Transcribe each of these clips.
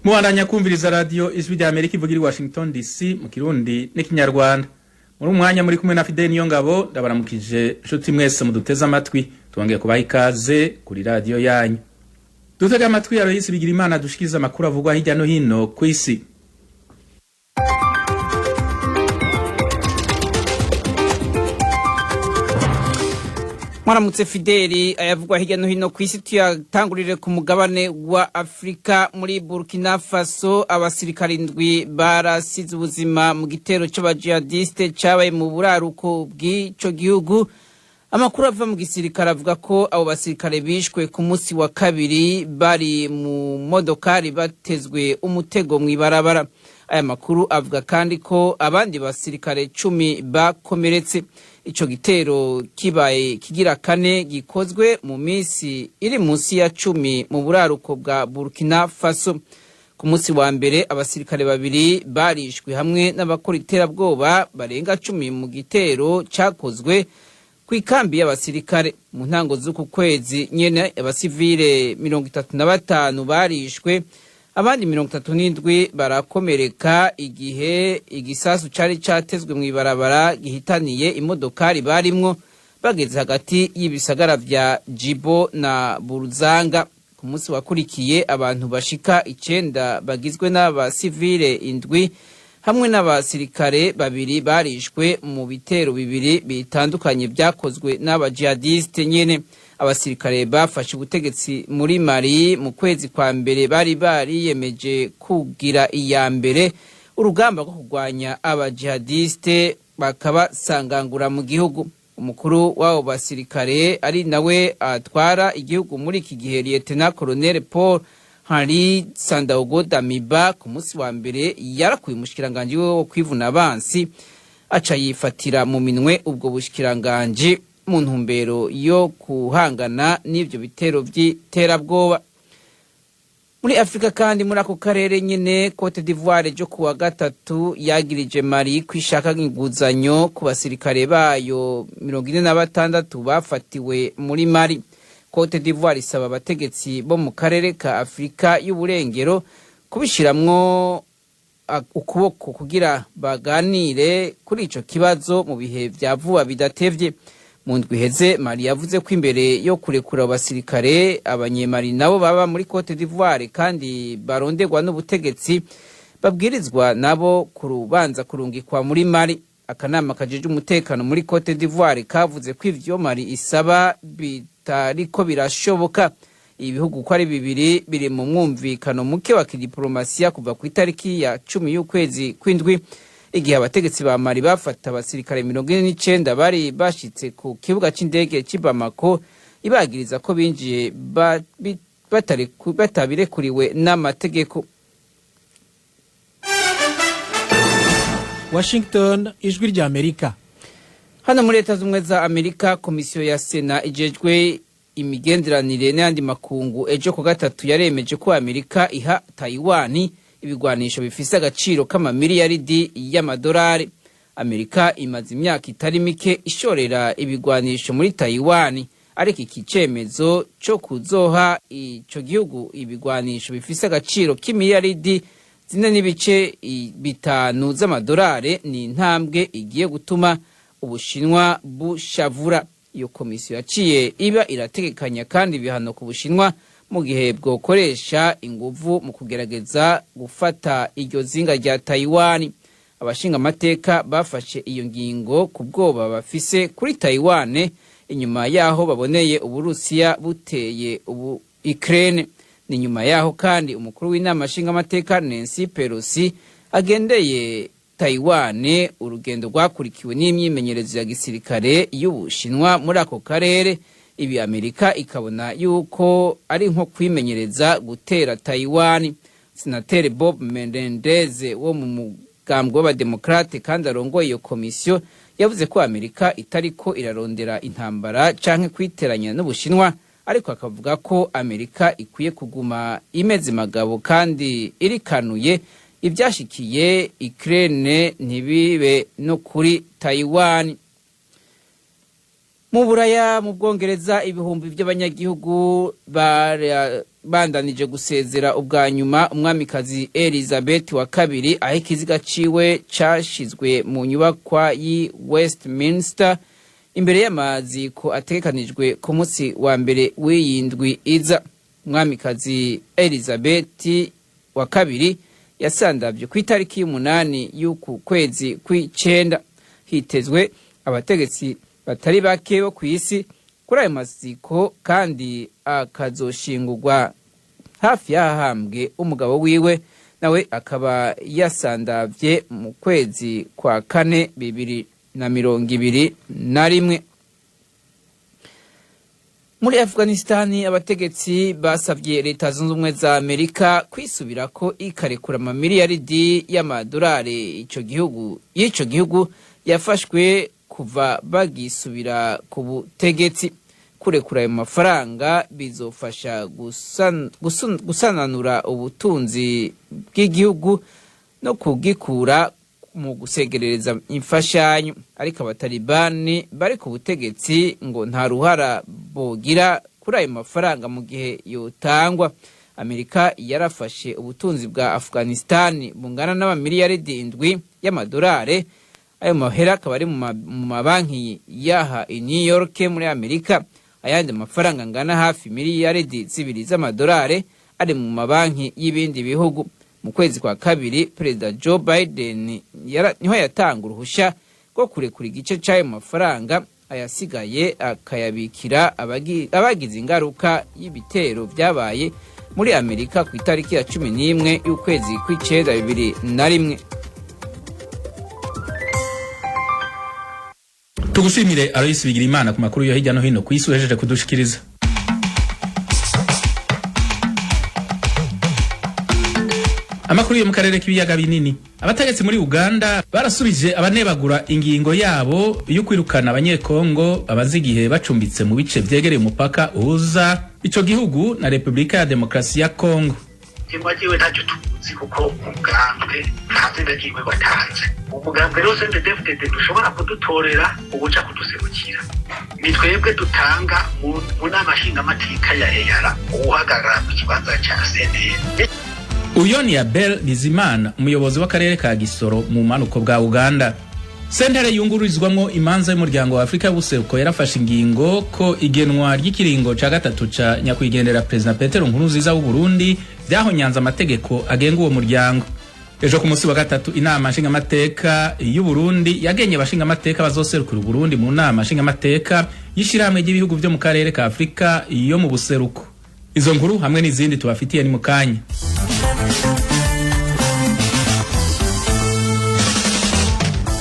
Mubandanya kumviriza Radiyo Ijwi rya Amerika ivugira i Washington DC mu Kirundi n'Ikinyarwanda. Muri umwanya muri kumwe na Fidel Niyongabo. Ndabaramukije nshuti mwese muduteze amatwi, tubongeye kubaha ikaze kuri radiyo yanyu. Dutega amatwi Aloyisi Bigirimana dushikiriza amakuru avugwa hirya no hino ku isi. Mwaramutse Fideli. Ayavugwa hirya no hino ku isi tuyatangurire ku mugabane wa Afurika. Muri Burkina Faso, abasirikare indwi barasize ubuzima mu gitero c'abajihadiste cabaye mu buraruko bw'ico gihugu. Amakuru ava mu gisirikare avuga ko abo basirikare bishwe ku munsi wa kabiri bari mu modokari batezwe umutego mw'ibarabara. Aya makuru avuga kandi ko abandi basirikare 10 bakomeretse. Ico gitero kibaye kigira kane gikozwe mu minsi iri munsi ya 10 mu buraruko bwa Burkina Faso. Ku munsi wa mbere, abasirikare babiri barishwe hamwe n'abakora iterabwoba barenga 10 mu gitero cakozwe kw'ikambi y'abasirikare. Mu ntango z'uku kwezi nyene, abasivile 35 barishwe, abandi 37 barakomereka igihe igisasu cari catezwe mw'ibarabara gihitaniye imodokari barimwo bageze hagati y'ibisagara vya Jibo na Buruzanga. Ku munsi wakurikiye, abantu bashika 9 bagizwe n'abasivile indwi hamwe n'abasirikare babiri barishwe mu bitero bibiri bitandukanye vyakozwe n'abajihadiste nyene. Abasirikare bafashe ubutegetsi muri Mali mu kwezi kwa mbere bari bariyemeje kugira iya mbere urugamba rwo kurwanya abajihadiste bakabasangangura mu gihugu. Umukuru w'abo basirikare ari nawe atwara igihugu muri iki gihe, Lieutenant Colonel Paul Henri Sandaogo Damiba, ku munsi wa mbere yarakuye umushikiranganji we wo kwivuna abansi, aca yifatira mu minwe ubwo bushikiranganji mu ntumbero yo kuhangana n'ivyo bitero vy'iterabwoba. Muri Afurika kandi, muri ako karere nyene, Cote d'Ivoire ryo kuwa gatatu yagirije Mali kwishaka inguzanyo ku basirikare bayo 46 bafatiwe muri Mali. Cote d'Ivoire isaba abategetsi bo mu karere ka Afurika y'Uburengero kubishiramwo ukuboko kugira baganire kuri ico kibazo mu bihe vya vuba bidatevye. Mu ndwi iheze, Mali yavuze ko imbere yo kurekura abasirikare, abanyemali nabo baba muri Cote d'Ivoire kandi baronderwa n'ubutegetsi babwirizwa nabo kurubanza kurungikwa muri Mali. Akanama kajeje umutekano muri Cote d'Ivoire kavuze ko ivyo Mali isaba bitariko birashoboka. Ibihugu uko ari bibiri biri mu mwumvikano muke wa kidiplomasiya kuva ku itariki ya 10 y'ukwezi kw'indwi, igihe abategetsi ba Mali bafata abasirikare 49 bari bashitse ku kibuga c'indege c'i Bamako, ibagiriza ko binjiye batabirekuriwe n'amategeko. Washington, Ijwi rya Amerika. Hano muri Leta Z'Ubumwe za Amerika, komisiyo ya Sena ijejwe imigenderanire n'ayandi makungu ejo ku gatatu yaremeje ko Amerika iha Taiwan ibigwanisho bifise agaciro k'amamiliyaridi y'amadolari. Amerika imaze imyaka itari mike ishorera ibigwanisho muri Taiwan, ariko iki cemezo co kuzoha ico gihugu ibigwanisho bifise agaciro k'imiliyaridi 4.5 z'amadolari ni intambwe igiye gutuma Ubushinwa bushavura. Iyo komisiyo yaciye iba irategekanya kandi ibihano ku Bushinwa mu gihe bwokoresha inguvu mu kugerageza gufata iryo zinga rya Taiwan. Abashinga amateka bafashe iyo ngingo ku bwoba bafise kuri Taiwan inyuma yaho baboneye Uburusiya buteye ubu Ukraine. Ni nyuma yaho kandi umukuru w'inama nshingamateka Nancy Pelosi agendeye Taiwan, urugendo rwakurikiwe n'imyimenyerezo ya gisirikare y'Ubushinwa muri ako karere. Ibi Amerika ikabona yuko ari nko kwimenyereza gutera Taiwan. Senateri Bob Menendez wo mu mugambwe w'Abademokrate kandi arongoye iyo komisiyo yavuze ko Amerika itariko irarondera intambara canke kwiteranya n'Ubushinwa, ariko akavuga ko Amerika ikwiye kuguma imeze magabo kandi irikanuye, ivyashikiye Ukraine ntibibe no kuri Taiwan. Mu Buraya, mu Bwongereza, ibihumbi by'abanyagihugu bandanije gusezera ubwa nyuma umwamikazi Elizabeth wa kabiri, aho ikiziga ciwe cashizwe mu nyubakwa y'i Westminster imbere y'amaziko ategekanijwe ku munsi wa mbere w'iyindwi iza. Umwamikazi Elizabeth wa kabiri yasandavye ku itariki y'umunani y'uku kwezi kw'icenda. Hitezwe abategetsi batari bake bo kw'isi kuri ayo maziko, kandi akazoshingurwa hafi y'ahahambwe umugabo wiwe, nawe akaba yasandavye mu kwezi kwa kane 2021. Muri Afghanistani, abategetsi basavye Leta Zunze Ubumwe za Amerika kwisubirako ikarekura amamiliyaridi y'amadolari ico gihugu y'ico gihugu yafashwe kuva bagisubira ku butegetsi. Kurekura ayo mafaranga bizofasha gusananura ubutunzi bw'igihugu no kugikura mu gusegerereza imfashanyo. Ariko Abatalibani bari ku butegetsi ngo nta ruhara bogira kuri ayo mafaranga mu gihe yotangwa. Amerika yarafashe ubutunzi bwa Afghanistan bungana n'amamiliyaridi 7 y'amadolari. Ayo mahera akaba ari mu mabanki yaha i New York muri Amerika. Ayandi mafaranga angana hafi miliyaridi 2 z'amadolari ari mu mabanki y'ibindi bihugu. Mu kwezi kwa kabiri, Perezida Joe Biden niho yatanga uruhushya rwo kurekura igice cy'ayo mafaranga, ayasigaye akayabikira abagize ingaruka y'ibitero byabaye muri Amerika ku itariki ya 11 y'ukwezi kw'icenda 2001. Tugushimire Aloysi Bigirimana ku makuru yo hirya no hino ku isi uhejeje kudushikiriza. Amakuru yo mu karere k'ibiyaga binini: abategetsi muri Uganda barasubije abanebagura ingingo yabo yo kwirukana Abanyekongo bamaze igihe bacumbitse mu bice vyegereye umupaka uhuza ico gihugu na Repubulika ya Demokarasi ya Kongo. Ingingo ryiwe ntacyo tuzi, kuko umugambwe nta zina ryiwe watanze. Umugambwe rero CNDD-FDD dushobora kudutorera ubuca kuduserukira. Ni twebwe dutanga mu nama nshingamateka ya EAR uwuhagarara mu kibanza ca CNL. Uyo ni Abel Bizimana, umuyobozi w'akarere ka Gisoro mu manuko bwa Uganda. Sentare yungururizwamwo imanza y'Umuryango wa Afurika y'Ubuseruko yarafashe ingingo ko igenwa ry'ikiringo ca gatatu ca nyakwigendera Perezida Petero Nkurunziza w'u Burundi vyahonyanze amategeko agenga uwo muryango. Ejo ku munsi wa gatatu, inama nshingamateka y'u Burundi yagenye abashingamateka bazoserukira Uburundi mu nama nshingamateka y'ishirahamwe ry'ibihugu vyo mu karere ka Afurika yo mu buseruko. Izo nkuru hamwe n'izindi tubafitiye ni mu kanya.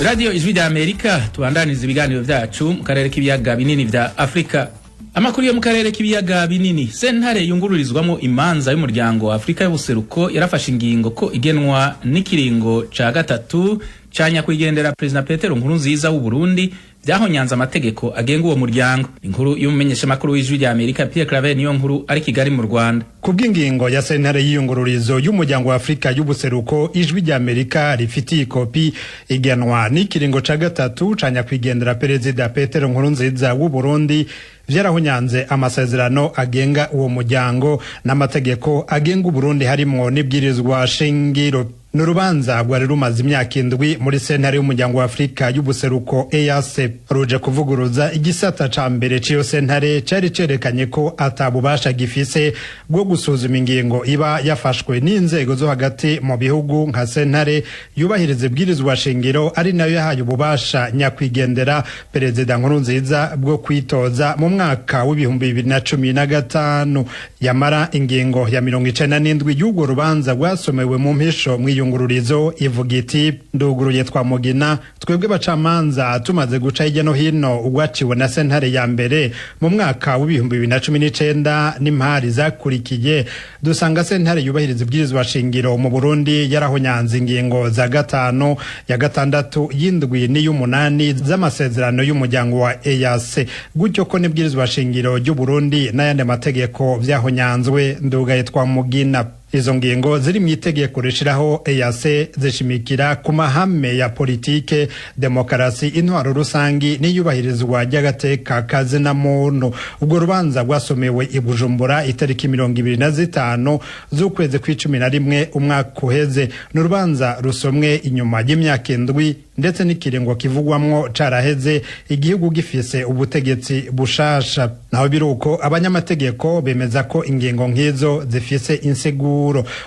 Radio Ijwi rya Amerika, tubandaniza ibiganiro vyacu mu karere k'ibiyaga binini vya Afrika. Amakuru yo mu karere k'ibiyaga binini: sentare yungururizwamo imanza y'Umuryango wa Afrika y'Ubuseruko yarafashe ingingo ko igenwa n'ikiringo ca gatatu ca nyakwigendera Perezida Petero Nkurunziza w'u Burundi vyahonyanze amategeko agenga uwo muryango. Inkuru y'umumenyeshamakuru w'Ijwi rya Amerika Pierre Claver niyo nkuru ari Kigali mu Rwanda. Kubw'ingingo ya sentare y'iyungururizo y'Umuryango wa Afurika y'Ubuseruko Ijwi rya Amerika rifitiye ikopi, igenwa n'ikiringo ca gatatu ca nyakwigendera Perezida Petero Nkurunziza w'u Burundi vyarahunyanze amasezerano agenga uwo muryango n'amategeko agenga Uburundi, harimwo n'ibwirizwa shingiro. Ni urubanza rwari rumaze imyaka 7 muri sentare y'Umuryango wa Afurika y'Ubuseruko EAC, ruje kuvuguruza igisata ca mbere c'iyo sentare cari cerekanye ko atabubasha gifise bwo gusuzuma ingingo iba yafashwe n'inzego zo hagati mu bihugu nka sentare yubahiriza ibwirizwa shingiro, ari nayo yahaye ububasha nyakwigendera Perezida Nkurunziza bwo kwitoza mu mwaka w'2015. Yamara ingingo ya 97 y'urwo rubanza rwasomewe mu mpisho mw'iyungururizo ivuga iti: "Nduguruye Twamugina, twebwe bacamanza tumaze guca hirya no hino ugwaciwe na sentare ya mbere mu mwaka w'2019 n'impari zakurikiye, dusanga sentare yubahiriza ibwirizwa shingiro mu Burundi yarahonyanze ingingo za 5, ya 6, y'indwi n'iy'umunani z'amasezerano y'umuryango wa EAC, gutyo ko n'ibwirizwa shingiro ry'u Burundi n'ayandi mategeko vyahonyanzwe. Ndugaye Twamugina." Izo ngingo ziri mu itegeko rishiraho EAC zishimikira ku mahame ya politike, demokarasi, intwaro rusangi n'iyubahirizwa ry'agateka kazina muntu. Ubwo rubanza rwasomewe i Bujumbura itariki 25 z'ukwezi kw'11 umwaka uheze. Ni urubanza rusomwe inyuma y'imyaka 7 ndetse n'ikiringo kivugwamwo caraheze igihugu gifise ubutegetsi bushasha. Naho biruko, abanyamategeko bemeza ko ingingo nk'izo zifise insiguro.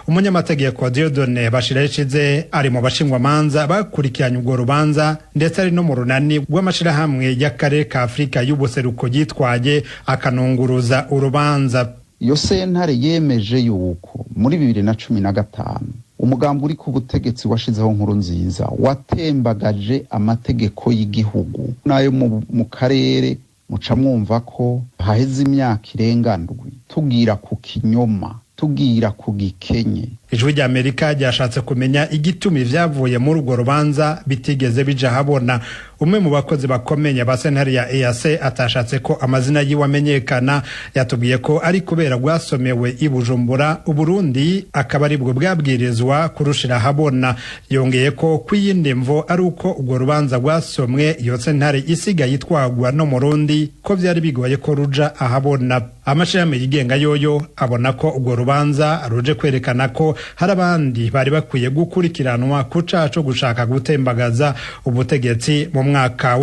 Umunyamategeko Dieudonné Bashirayishize ari mu bashingwamanza bakurikiranye urwo rubanza, ndetse ari no mu runani rw'amashirahamwe y'akarere ka Afurika y'ubuseruko yitwaye akanunguruza urubanza. Iyo sentare yemeje yuko muri 2015 umugambi uri ku butegetsi washizeho Nkurunziza watembagaje amategeko y'igihugu n'ayo mu karere. Muca mwumva ko haheze imyaka irenga 7 tugira ku kinyoma, tugira ku gikenye. Ijwi ry'Amerika ryashatse kumenya igituma ivyavuye muri urwo rubanza bitigeze bija habona. Umwe mu bakozi bakomeye ba sentare ya EAC atashatse ko amazina yiwe amenyekana yatubwiye ko ari kubera rwasomewe i Bujumbura, Uburundi akaba aribwo bwabwirizwa kurushira habona. Yongeye ko kw'iyindi mvo ari uko urwo rubanza rwasomwe iyo sentare isigaye itwagwa no Murundi, ko vyari bigoye ko ruja ahabona. Amashirahamwe yigenga yoyo abona ko urwo rubanza ruje kwerekana ko hari abandi bari bakwiye gukurikiranwa ku caha co gushaka gutembagaza ubutegetsi mu mwaka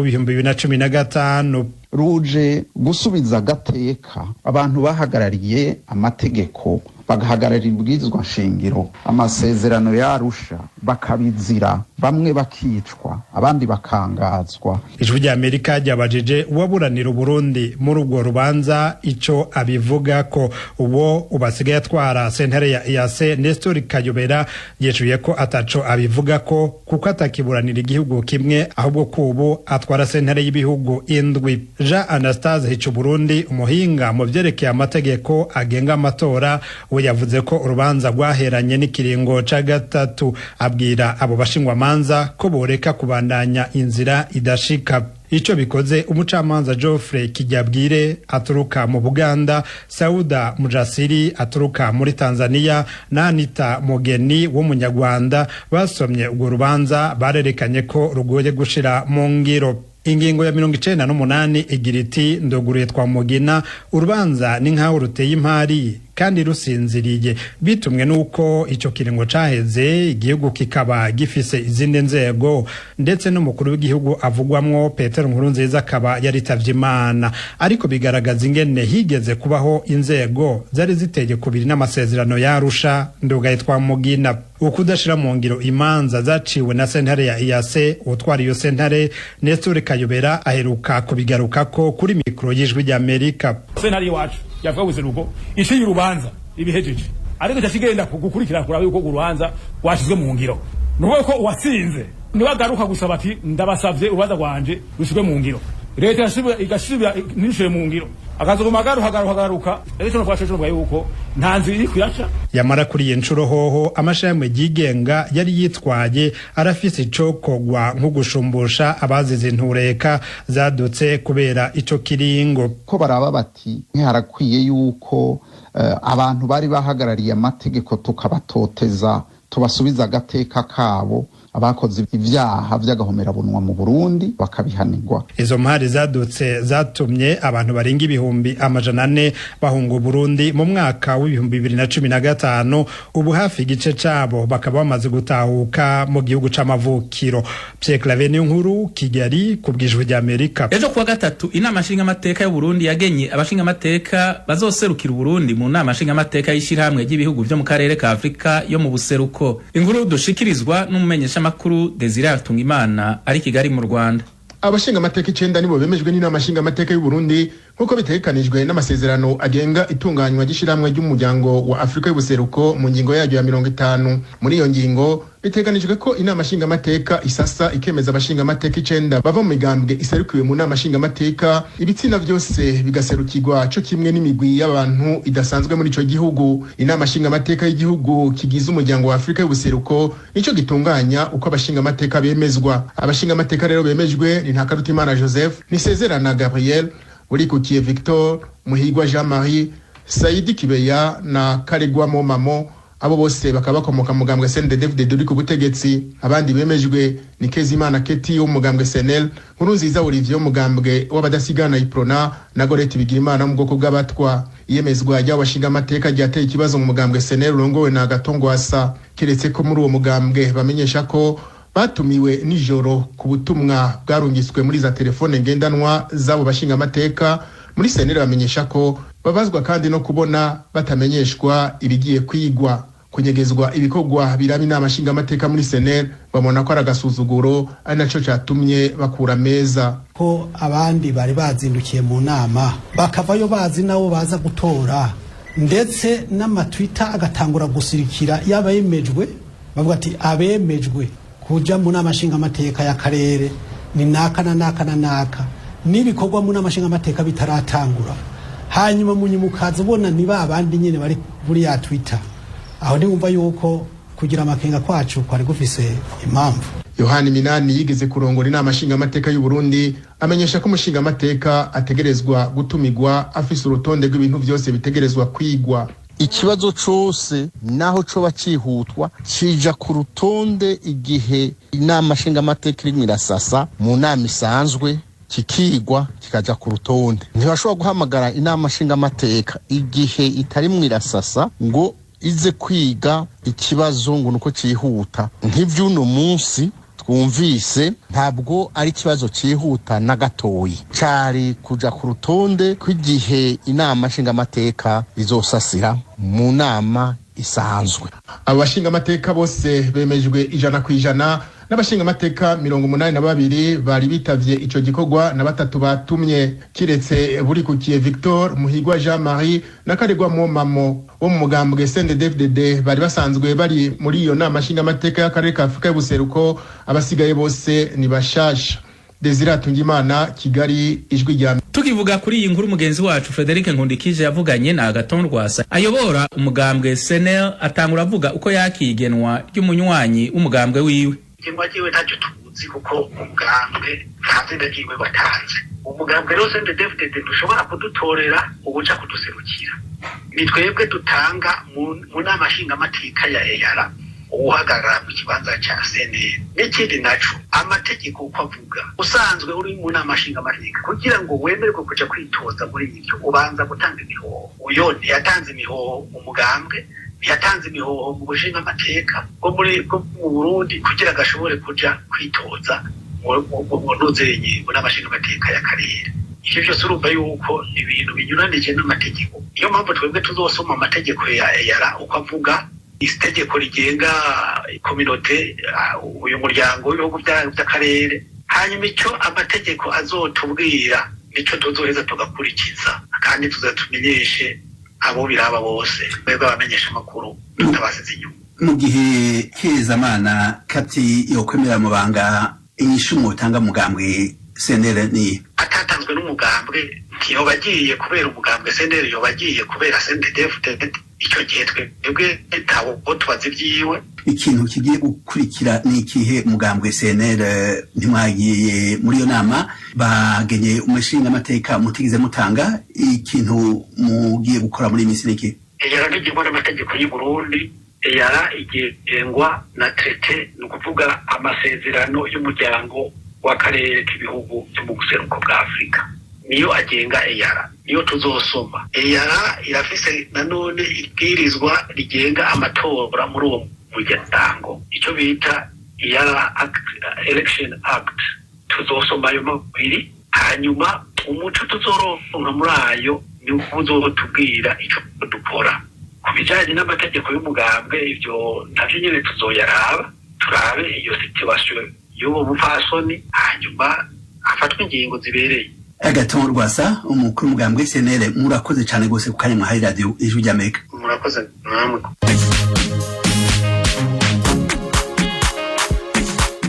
w'2015. Ruje gusubiza agateka abantu bahagarariye amategeko, bagahagararira ibwirizwa nshingiro, amasezerano y'Arusha, bakabizira, bamwe bakicwa, abandi bakangazwa. Ijwi ry'Amerika ryabajije uwaburanira Uburundi muri urwo rubanza ico abivuga ko. Uwo ubasigaye atwara sentare ya EAC, Nestor Kayobera, yishuye ko ataco abivuga ko kuko atakiburanira igihugu kimwe, ahubwo ko ubu atwara sentare y'ibihugu 7. Jean Anastase Hicuburundi, umuhinga mu vyerekeye amategeko agenga amatora, we yavuze ko urubanza rwaheranye n'ikiringo ca gatatu, abwira abo bashingwamanza ko boreka kubandanya inzira idashika. Ico bikoze, umucamanza Geoffrey Kijyabwire aturuka mu Buganda, Sauda Mujasiri aturuka muri Tanzania na Anita Mugeni w'umunyarwanda basomye urwo rubanza barerekanye ko rugoye gushira mu ngiro. Ingingo ya 98 igira iti, ndoguruye twa mugina, urubanza ni nk'aho ruteye impari kandi rusinziriye, bitumwe n'uko icyo kiringo caheze igihugu kikaba gifise izindi nzego, ndetse n'umukuru w'igihugu avugwamwo Petero Nkurunziza akaba yaritavye Imana. Ariko bigaragaza ingene higeze kubaho inzego zari ziteye kubiri n'amasezerano y'Arusha, ndugaye twa mugina. Ukudashira mu ngiro imanza zaciwe na sentare ya EAC, utwara iyo sentare Nestor Kayobera aheruka kubigarukako kuri mikoro y'Ijwi ry'Amerika. Sentare iwacu yavuga buseruko ishiye urubanza ibihejeje, ariko cyashigenda gukurikira kuraba yuko urubanza rwashizwe mu ngiro. Nuko ko uwatsinze niwe agaruka gusaba ati ndabasavye urubanza rwanje rushizwe mu ngiro, leta igasubira nishire mu ngiro, akazoguma agaruka agaruka agaruka. Rero cyo twashoje yuko nta nzira iri kuyaca. Yamara kuri iyi nshuro hoho amashirahamwe yigenga yari yitwaye arafise ico kogwa nko gushumbusha abazize intureka zadutse kubera ico kiringo. Ko baraba bati ntiharakwiye yuko abantu bari bahagarariye amategeko tukabatoteza, tubasubiza agateka kabo, abakoze ibyaha by'agahomerabunwa mu Burundi bakabihanirwa. Izo mpari zadutse zatumye abantu barenga 400,000 bahunga Burundi mu mwaka w'2015. Ubu hafi igice cabo bakaba bamaze gutahuka mu gihugu c'amavukiro. Pierre Claver Nkuru, Kigali, ku bw'Ijwi ry'Amerika. Ejo kuwa gatatu inama nshingamateka y'u Burundi yagenye abashingamateka bazoserukira Uburundi mu nama nshingamateka y'ishirahamwe ry'ibihugu vyo mu karere ka Afrika yo mu buseruko. Inkuru dushikirizwa n'umumenyesha makuru Desire Hatungimana ari Kigali mu Rwanda. Abashingamateka 9 nibo bemejwe n'inama nshingamateka y'u Burundi nk'uko bitegekanijwe n'amasezerano agenga itunganywa ry'ishirahamwe ry'umuryango wa Afrika y'ubuseruko mu ngingo yaryo ya 50. Muri iyo ngingo biteganijwe ko inama nshingamateka isasa ikemeza abashingamateka 9 bava mu migambwe iserukiwe mu nama nshingamateka, ibitsina vyose bigaserukirwa co kimwe n'imigwi y'abantu idasanzwe muri ico gihugu. Inama nshingamateka y'igihugu kigize umuryango wa Afrika y'ubuseruko nico gitunganya uko abashingamateka bemezwa. Abashingamateka rero bemejwe ni Ntakarutimana Joseph, Nisezerana Gabriel, Urikukiye Victor, Muhigwa Jean Marie, Saidi Kibeya na Karegwamo Mamo. Abo bose bakaba bakomoka mu mugambwe CNDD-FDD uri ku butegetsi. Abandi bemejwe ni Kezimana Keti wo mu mugambwe CNL, Nkurunziza Olivier wo mu mugambwe w'abadasigana Iprona na Goreti Bigirimana wo mu bwoko bw'Abatwa. Iyemezwa ry'abo bashingamateka ryateye ikibazo mu mugambwe CNL urongowe na Gatongwasa, keretse ko muri uwo mugambwe bamenyesha ko batumiwe nijoro ku butumwa bwarungitswe muri za telefone ngendanwa z'abo bashingamateka. Muri CNL bamenyesha ko babazwa kandi no kubona batamenyeshwa ibigiye kwigwa. Kunyegezwa ibikorwa biraba inama nshingamateka, muri CNL babona ko ari agasuzuguro, ari naco catumye bakura meza. Ko abandi bari bazindukiye mu nama bakavayo bazi nabo baza gutora, ndetse n'amatwita agatangura gusirikira y'abemejwe, bavuga ati abemejwe kuja mu nama nshingamateka y'akarere ni naka na naka na naka, n'ibikorwa mu nama nshingamateka bitaratangura, hanyuma munyuma ukaza ubona ni ba bandi nyine bari muri ya Twitter. Aho ntiwumva yuko kugira amakenga kwacu kwari gufise impamvu? Yohani Minani yigeze kurongora inama nshingamateka y'u Burundi amenyesha ko umushingamateka ategerezwa gutumigwa afise urutonde rw'ibintu vyose bitegerezwa kwigwa. Ikibazo cose naho coba cihutwa cija ku rutonde igihe inama nshingamateka irimwo irasasa mu nama isanzwe, kikigwa kikaja ku rutonde. Ntibashobora guhamagara inama nshingamateka igihe itarimwo irasasa ngo ize kwiga ikibazo ngo nuko cihuta. Nk'ivy'uno munsi twumvise, ntabwo ari ikibazo cyihuta na gatoyi, cari kuja ku rutonde kw'igihe inama nshingamateka izosasira mu nama isanzwe. Abo bashingamateka bose bemejwe 100% n'abashingamateka 82 bari bitavye ico gikorwa na batatu batumye, kiretse Burikukiye Victor, Muhigwa Jean Marie na Karegwa Momamo wo mu mugambwe CNDD-FDD bari basanzwe bari muri iyo nama nshingamateka y'akarere ka Afurika y'ubuseruko. Abasigaye bose ni bashasha. Desire Hatungimana, Kigali, Ijwi rya Tukivuga kuri iyi nkuru, mugenzi wacu Frederic Nkundikije yavuganye na Agathon Rwasa ayobora umugambwe CNL, atangura avuga uko yakigenwa ry'umunywanyi w'umugambwe wiwe. Igenwa ryiwe ntacyo tuzi, kuko umugambwe nta zina ryiwe watanze. Umugambwe rero CNDD-FDD ntushobora kudutorera ubuca kuduserukira. Ni twebwe dutanga mu nama nshingamateka ya EAR uhagarara mu kibanza ca CNL. N'ikindi naco, amategeko uko avuga, usanzwe uri mu nama nshingamateka, kugira ngo wemererwe kuja kwitoza muri ivyo ubanza gutanga imihoho. Uyo ntiyatanze imihoho mu mugambwe, ntiyatanze imihoho mu bushingamateka bwo mu Burundi kugira ngo ashobore kuja kwitoza mu ntuzenye mu nama nshingamateka y'akarere. Ivyo vyose urumva yuko ibintu binyuranije n'amategeko. Niyo mpamvu twebwe tuzosoma amategeko ya EAR uko avuga, itegeko rigenga communauté, uyu muryango w'ibihugu by'akarere, hanyuma icyo amategeko azotubwira nico tuzoheza tugakurikiza, kandi tuzatumenyeshe abo biraba bose. Twebwe abamenyesha amakuru tutabasize inyuma. Mu gihe Kezamana Kati yokwemera amabanga, inyishu mwotanga mugambwe CNL ni Atatanzwe n'umugambwe, ntiyoba agiye kubera umugambwe CNL, yoba agiye kubera CNDD-FDD. Icyo gihe twebwe ntawo tubaza ibyiwe. Ikintu kigiye gukurikira ni ikihe? Mugambwe CNL ntimwagiye muri iyo nama, bagenye umushingamateka mutigeze mutanga. Ikintu mugiye gukora muri iyi minsi ni iki? EAR ntigengwa n'amategeko y'u Burundi. EAR igengwa na traité, ni ukuvuga amasezerano y'umuryango w'akarere k'ibihugu byo mu buseruko bwa Afurika, niyo agenga EAR, niyo tuzosoma. EAR irafise nanone ibwirizwa rigenga amatora muri uwo muryango, icyo bita EAR Act, Election Act. Tuzosoma ayo mabiri, hanyuma umuco tuzoronka muri ayo ni uzotubwira ico dukora. Ku bijanye n'amategeko y'umugambwe, ivyo navyo nyene tuzoyaraba, turabe iyo situation y'uwo mupfasoni, hanyuma hafatwe ingingo zibereye. Agathon Rwasa, umukuru w'umugambwe CNL, murakoze cyane rwose ku kanya mwahaye Radiyo Ijwi ry'Amerika. Murakoze namwe.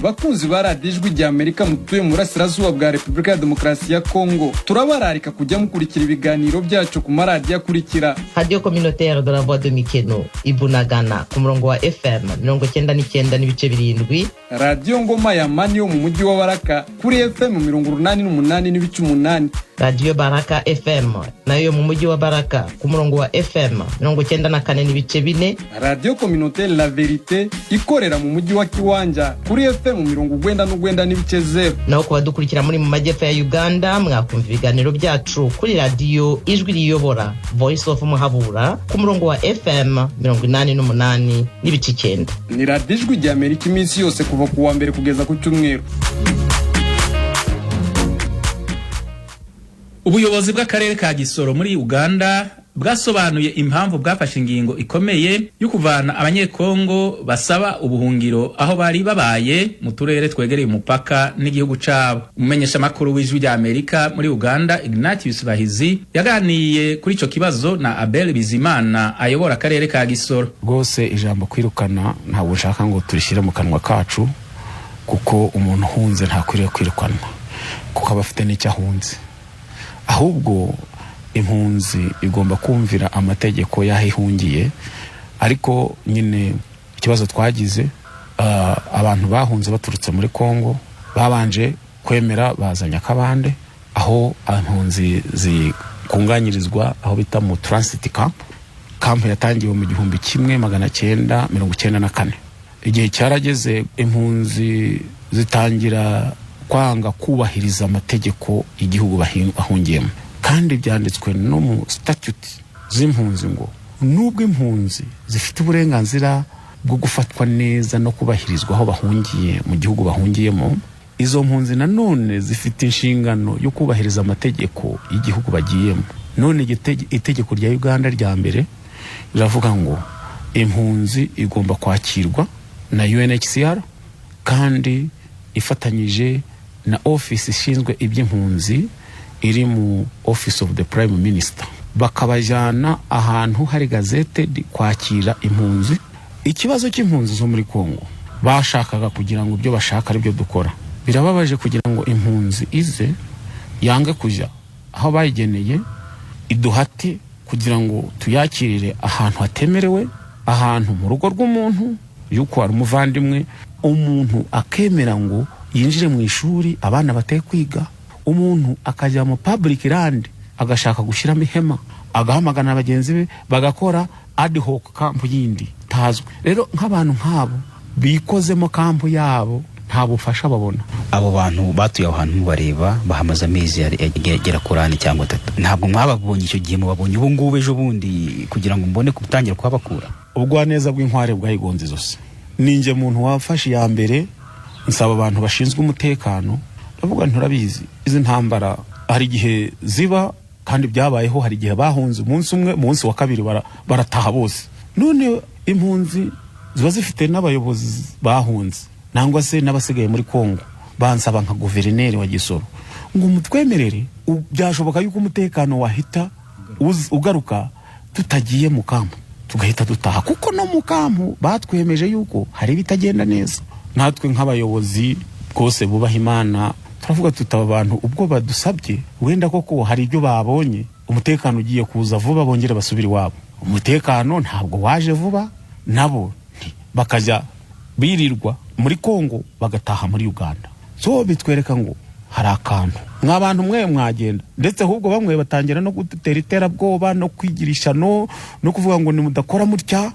Bakunzi ba Radiyo Ijwi rya Amerika mutuye mu burasirazuba bwa Repubulika ya Demokarasi ya Kongo, turabararika kujya mukurikira ibiganiro byacu ku maradiyo akurikira: Radio Communautaire de la Voix de Mikeno ibunagana ku murongo wa FM 99.7. Radiyo Ngoma ya Mani yo mu mujyi wa Baraka kuri FM 88.8. Radiyo Baraka FM nayo mu mujyi wa Baraka ku murongo wa FM 94.4. Radiyo Communautaire La Verite ikorera mu mujyi wa Kiwanja kuri FM 99.0. Naho ku badukurikira muri mu majyepfo ya Uganda, mwakumva ibiganiro byacu kuri Radiyo Ijwi Riyobora Voice of Muhabura ku murongo wa FM 88.9. Ni Radiyo Ijwi rya Amerika iminsi yose kuva ku wa mbere kugeza ku cyumweru. Ubuyobozi bw'akarere ka Gisoro muri Uganda bwasobanuye impamvu bwafashe ingingo ikomeye yo kuvana Abanyekongo basaba ubuhungiro aho bari babaye mu turere twegereye umupaka n'igihugu cabo. Umumenyeshamakuru w'Ijwi rya Amerika muri Uganda, Ignatius Bahizi, yaganiye kuri ico kibazo na Abel Bizimana ayobora akarere ka Gisoro. Rwose ijambo kwirukana ntabwo nshaka ngo turishyire mu kanwa kacu, kuko umuntu uhunze ntakwiriye kwirukanwa, kuko aba afite n'icyo ahunze. Ahubwo impunzi igomba kumvira amategeko y'aho ihungiye. Ariko nyine ikibazo twagize, abantu bahunze baturutse muri Kongo babanje kwemera baza Nyakabande, aho impunzi zikunganyirizwa, aho bita mu transit camp. Camp yatangiwe mu 1994. Igihe cyarageze impunzi zitangira kwanga kubahiriza amategeko y'igihugu bahungiyemo, kandi byanditswe no mu statute z'impunzi ngo nubwo impunzi zifite uburenganzira bwo gufatwa neza no kubahirizwa aho bahungiye mu gihugu bahungiyemo, izo mpunzi nanone zifite inshingano yo kubahiriza amategeko y'igihugu bagiyemo. None itegeko rya Uganda rya mbere riravuga ngo impunzi igomba kwakirwa na UNHCR kandi ifatanyije na office ishinzwe iby'impunzi iri mu Office of the Prime Minister, bakabajyana ahantu hari gazette kwakira impunzi. Ikibazo cy'impunzi zo muri Kongo bashakaga kugira ngo ibyo bashaka aribyo dukora. Birababaje kugira ngo impunzi ize yange kujya aho bayigeneye, iduhate kugira ngo tuyakirire ahantu hatemerewe, ahantu mu rugo rw'umuntu yuko hari umuvandimwe, umuntu akemera ngo yinjire mu ishuri abana bateye kwiga, umuntu akajya mu public land agashaka gushyiramo ihema, agahamagana bagenzi be bagakora ad hoc camp yindi tazwi. Rero nk'abantu nk'abo bikozemo camp yabo nta bufasha babona. Abo bantu batuye aho hantu mubareba bahamaze amezi agera kuri 4 cyangwa 3, ntabwo mwababonye icyo gihe, mubabonye ubu ngubu ejo bundi kugira ngo mbone gutangira kuhabakura? Ubugwaneza bw'inkware bwayigonze zose. Ninjye muntu wafashe iya mbere nsaba abantu bashinzwe umutekano, ndavuga nturabizi izi ntambara hari igihe ziba, kandi byabayeho, hari igihe bahunze umunsi umwe, umunsi wa kabiri barataha bose. None impunzi ziba zifite n'abayobozi bahunze nangwa se n'abasigaye muri Kongo, bansaba nka guverineri wa Gisoro ngo mutwemerere, byashoboka yuko umutekano wahita ugaruka tutagiye mu kampu, tugahita dutaha, kuko no mu kampu batwemeje yuko hari ibitagenda neza. Natwe nk'abayobozi bwose bubaha Imana turavuga tutaba abantu ubwo badusabye, wenda koko hari ibyo babonye, umutekano ugiye kuza vuba bongere basubire iwabo. Umutekano ntabwo waje vuba, nabo bakajya birirwa muri Kongo bagataha muri Uganda. So bitwereka ngo hari akantu mwa bantu mwe mwagenda, ndetse ahubwo bamwe batangira no gutera iterabwoba no kwigirisha no kuvuga ngo nimudakora mutya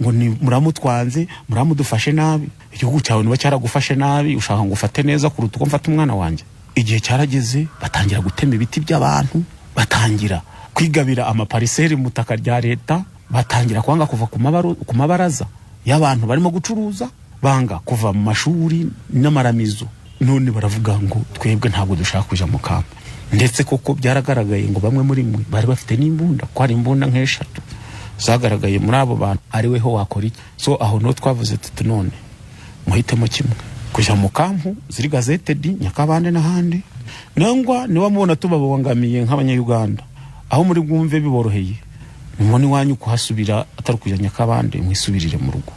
ngo ni muramutwanze, muramudufashe nabi. Igihugu cyawe niba cyaragufashe nabi ushaka ngo ufate neza kuruta uko mfata umwana wanjye. Igihe cyarageze batangira gutema ibiti by'abantu, batangira kwigabira amapariseri mu butaka rya leta, batangira kwanga kuva ku mabaraza y'abantu barimo gucuruza, banga kuva mu mashuri n'amaramizo. None baravuga ngo twebwe ntabwo dushaka kuja mu kampa. Ndetse koko byaragaragaye ngo bamwe muri mwe bari bafite n'imbunda, ko hari imbunda nk'eshatu zagaragaye muri abo bantu, ari weho wakora iki? So aho no twavuze tuti none muhitemo kimwe, kuja mu kampu ziri gazetted Nyakabande n'ahandi, nangwa niba mubona tubabangamiye nk'abanyayuganda aho muri bwumve biboroheye, nimubona iwanyu kuhasubira atari kuja Nyakabande, mwisubirire mu rugo.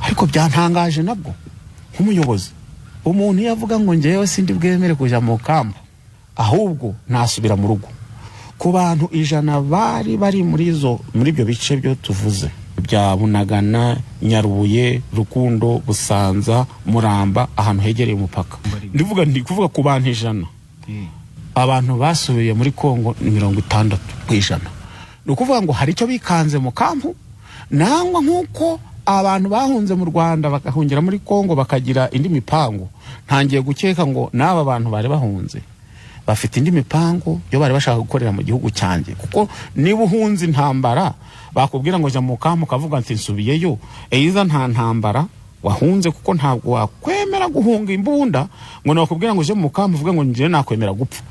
Ariko byantangaje nabwo nk'umuyobozi, umuntu iyo avuga ngo njyewe sindi bwemere kuja mu kampu ahubwo nasubira mu rugo, ku bantu 100 bari bari muri ibyo bice byo tuvuze bya Bunagana, Nyarubuye, Rukundo, Busanza, Muramba, ahantu hegereye umupaka, ndivuga ndi kuvuga ku bantu 100, Abantu basubiye muri Kongo ni 60%. Ni ukuvuga ngo hari icyo bikanze mu kampu, nangwa nk'uko abantu bahunze mu Rwanda bagahungira muri Kongo bakagira indi mipango. Ntangiye gukeka ngo n'aba bantu bari bahunze bafite indi mipango yo bari bashaka gukorera mu gihugu cyanjye, kuko niba uhunze intambara bakubwira ngo jya mu kampu, ukavuga nti nsubiyeyo, eiza nta ntambara wahunze, kuko ntabwo wakwemera guhunga imbunda ngo nakubwira ngo uje mu kampu uvuge ngo njyewe nakwemera gupfa.